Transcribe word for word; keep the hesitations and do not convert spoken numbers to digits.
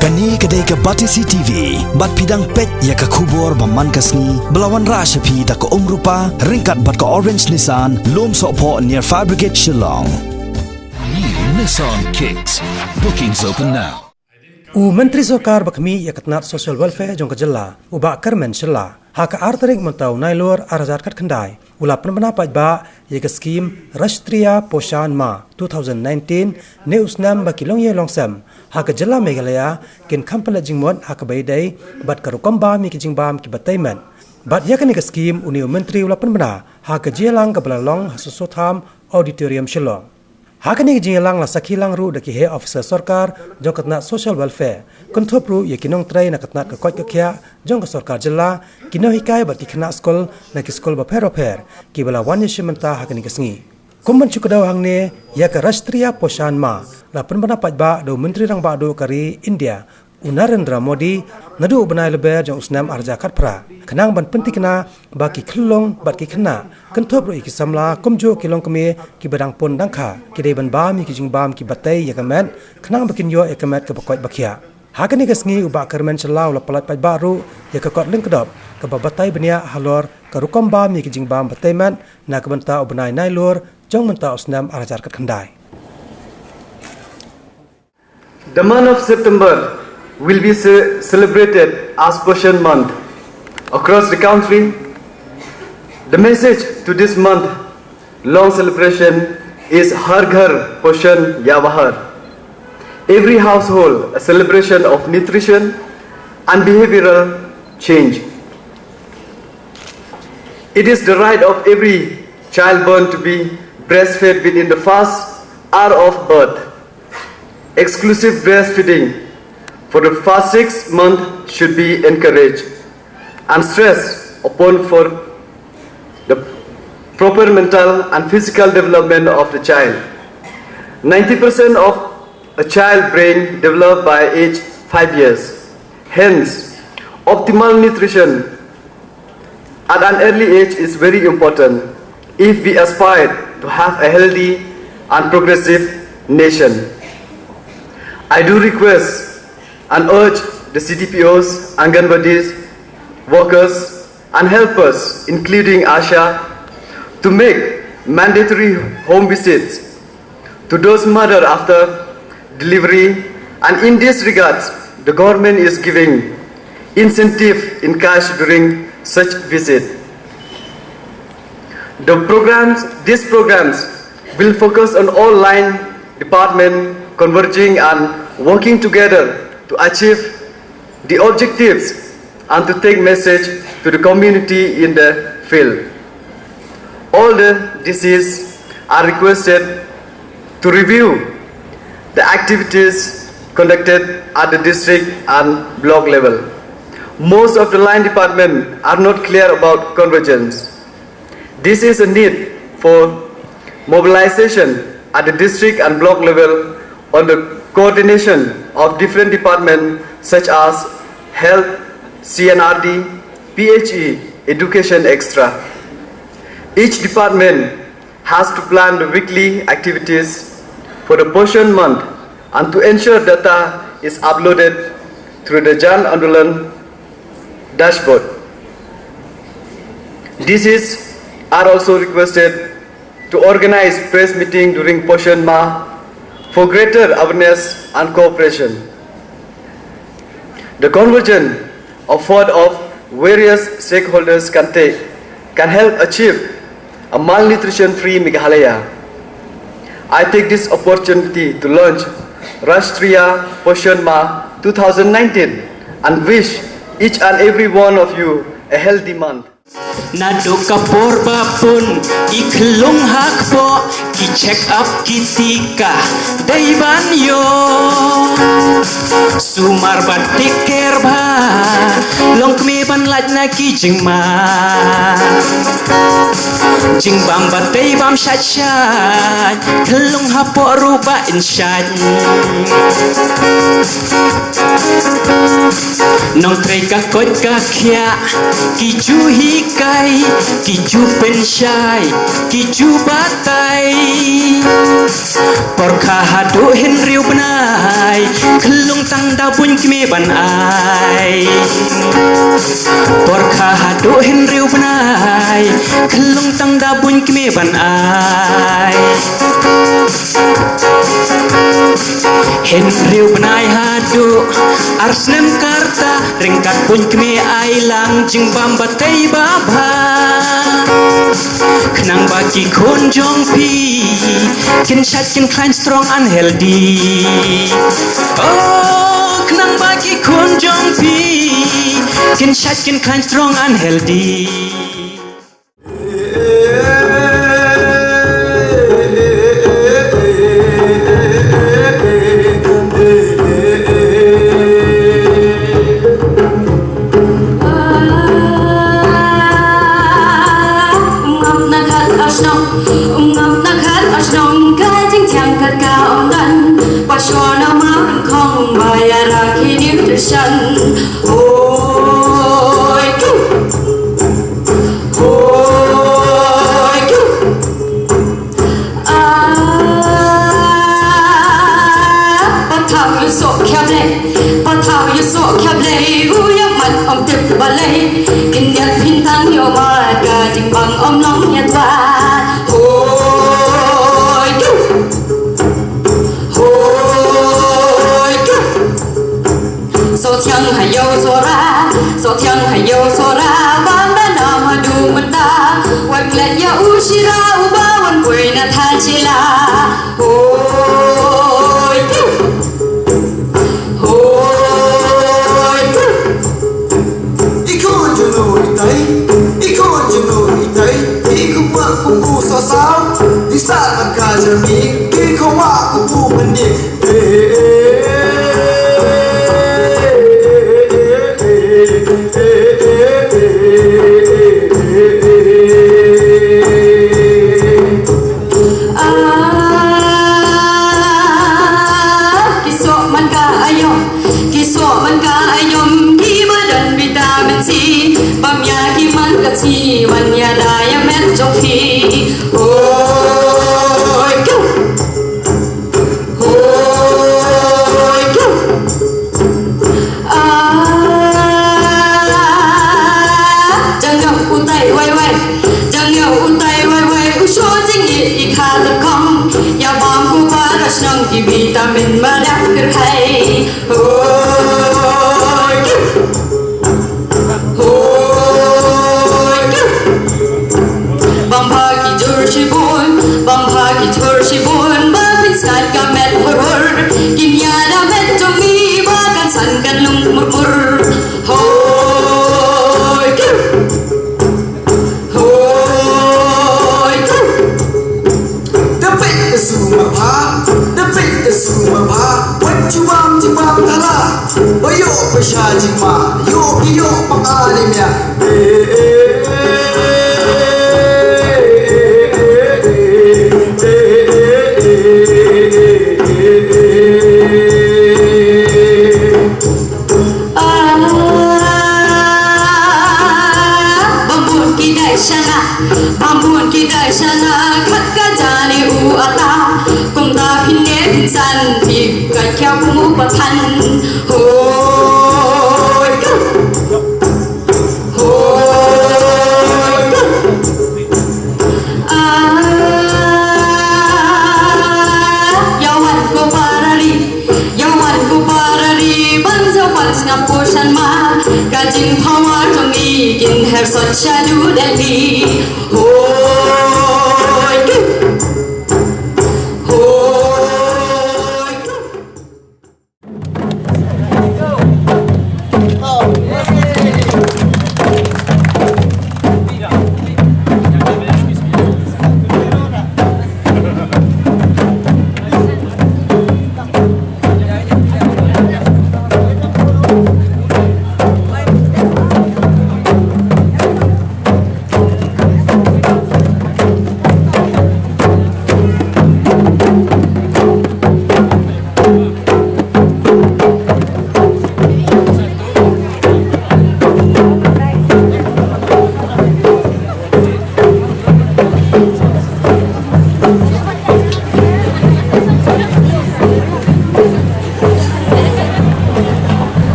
Kane ka dei ka Batesi T V, bad phi dang peit ïa ka khubor ba man ka sngi, ba la wanrah sha phi da ka Umrupa, ryngkat bad ka Orange Nissan, Lumsohphoh near Fire Brigade Shillong. New Nissan Kicks. Bookings open now. U Myntri Sorkar ba khmih ïa ka tnat Social Welfare jong ka jylla, u Bah Kyrmen Shylla, ha ka ar tarik mynta u Nailur ar hajar khatkhyndai, u la pynbna paidbah ïa ka skhim Rashtriya Poshan Ma two thousand nineteen, ne u snem ba ki longïing longsem ha ka jylla Meghalaya kin kham pynleit jingmut ha kaba ïadei bad ka rukom bam ïa ki jingbam kiba tei met. Bad ïa kane ka skhim une u Myntri u la pynbna ha ka jingïalang kaba la long ha Soso Tham Auditorium Shillong. Ha kane ka jingïalang la sakhi lang ruh da ki heh officer sorkar jong ka tnat Social Welfare, kynthup ruh ïa ki nongtrei na ka tnat ka koit ka khiah jong ka sorkar jylla, ki nonghikai bad ki khynnah skul na ki skul bapher bapher kiba la wan ïashim bynta ha kane ka sngi. Kum ban shu kdew hangne, ïa ka Rashtriya Poshan Ma la pynbna paidbah da u Myntri Rangbah Duh ka ri India, u Narendra Modi, naduh u bnai Lber jong u snem ar hajar khatphra, khnang ban pynthikna ba ki khyllung bad ki khynnah, kynthup ruh ïa ki samla kumjuh ki longkmie kiba dang pun dang kha, ki dei ban bam ïa ki jingbam kiba tei ïa ka met, khnang ba kin ïoh ïa ka met kaba koit ba khiah. Ha kane ka sngi u Bah Kyrmen Shylla u la pyllait paidbah ruh ïa ka kot lyngkdop kaba batai bniah halor ka rukom bam ïa ki jingbam ba tei met na ka bynta u bnai Nailur jong mynta u snem ar hajar khatkhyndai. The month of September will be ce- celebrated as Poshan Month across the country. The message to this month long celebration is Har Ghar Poshan Ya Bahar. Every household a celebration of nutrition and behavioral change. It is the right of every child born to be breastfed within the first hour of birth. Exclusive breastfeeding for the first six months should be encouraged and stressed upon for the proper mental and physical development of the child. Ninety percent of a child brain developed by age five years. Hence, optimal nutrition at an early age is very important if we aspire to have a healthy and progressive nation. I do request and urge the C D P Os, Anganwadis, workers, and helpers, including ASHA, to make mandatory home visits to those mother after delivery, and in this regard, the government is giving incentive in cash during such visit. The programs, these programs will focus on all line department converging and working together to achieve the objectives and to take message to the community in the field. All the D Cs are requested to review the activities conducted at the district and block level. Most of the line department are not clear about convergence. This is a need for mobilization at the district and block level on the coordination of different departments such as health, C and R D, P H E, education, et cetera. Each department has to plan the weekly activities for the Poshan month and to ensure data is uploaded through the Jan Andolan dashboard. D Cs are also requested to organize press meeting during Poshan Ma for greater awareness and cooperation. The convergence of thought of various stakeholders can take can help achieve a malnutrition-free Meghalaya. I take this opportunity to launch Rashtriya Poshan Ma two thousand nineteen and wish each and every one of you a healthy month. Naduh ka por ba pun i khlung ha kpoh, ki check up ki tika dei ban ïoh. Sumar ba take care bha, long kmie ban lait na ki jingma. Jingbam ba tei bam shait shait, khlung hapoh ruh ba in shait. Nongtrei ka koit ka khiah, ki ju hikai, ki ju pynshai, ki ju batai. Por kha haduh hynriew bnai, khlung tang da buiñ kmie ban ai. Por kha haduh hynriew bnai, khlung tang da buiñ kmie ban ai. Hynriew bnai haduh ar snem ka rta, ryngkat buiñ kmie ai lang jingbam ba tei ba bha. Khnang ba ki khun jong phi kin shait kin khlaiñ, strong and healthy. Oh, khnang ba ki khun jong phi kin shait kin khlaiñ, strong and healthy. Ngam na khat a shnong, ngam na khat a shnong, ka jingthiang kat ka ong dan, pa shwa na ma ryngkhong, ba ïa ra ki nutrition. Hoi, tu. Hoi, tu. Ah, pa thaw ïa soh khia Blei, pa thaw ïa soh khia Blei, u ïa mat ym tip balei, khyndiat phin tang ïoh mat, ka jingbang ym long ïa twat. Hoi, tu. Hoi, tu. Soh thiang ha ïew soh rah, soh thiang ha ïew soh rah, bam da nam haduh mynta. Wat klet ïa u Shira uba wan poi na thaiñ Shilla. Hoi, tu. Hoi, tu. I khun jong u itai, i khun jong u itai, i khun wa kum u saw saw, i sa na ka jong i, i khun wa kum u mandi. Ah, ki soh man ka aïom, ki soh man ka aïom, kiba don vitamin C, bam ïa ki man ka sngi, wan ïada ïa met jong phi. Hoi, tu. Hoi, tu. Ah, jong ngi utai wai wai, jong ngi utai wai wai, u shu jingïeit i kha da kong, ïa bam ko para shnong ki vitamin ba dang kyrhai. Hoi, tu. Hoi, tu. Bam bha ki jhur shibun, bam bha ki jhur shibun, ba phin sngaid ka met hur hur. Kin ïada met jong ngi ba kan san kan lung mur mur. Hoi, tu. Hoi, tu. Da peit da shu ma bha, da peit da shu ma bha. Wat ju bam ju bam thala. Ba ïoh pisa jingma, ïoh ki ïoh pang alimia. Ah, bam bun ki dei shana, bam bun ki dei shana, khat ka jani u ata, kumta phin ne phin san, phi ka kya kum u pathan. Hoi, tu. Hoi, tu. Ah, ïa wan ko para ri, ïa wan ko para ri, ban sa wan sngap ko shan ma, ka jingphawa jong ngi kin her sot shaduh Delhi. Hoi,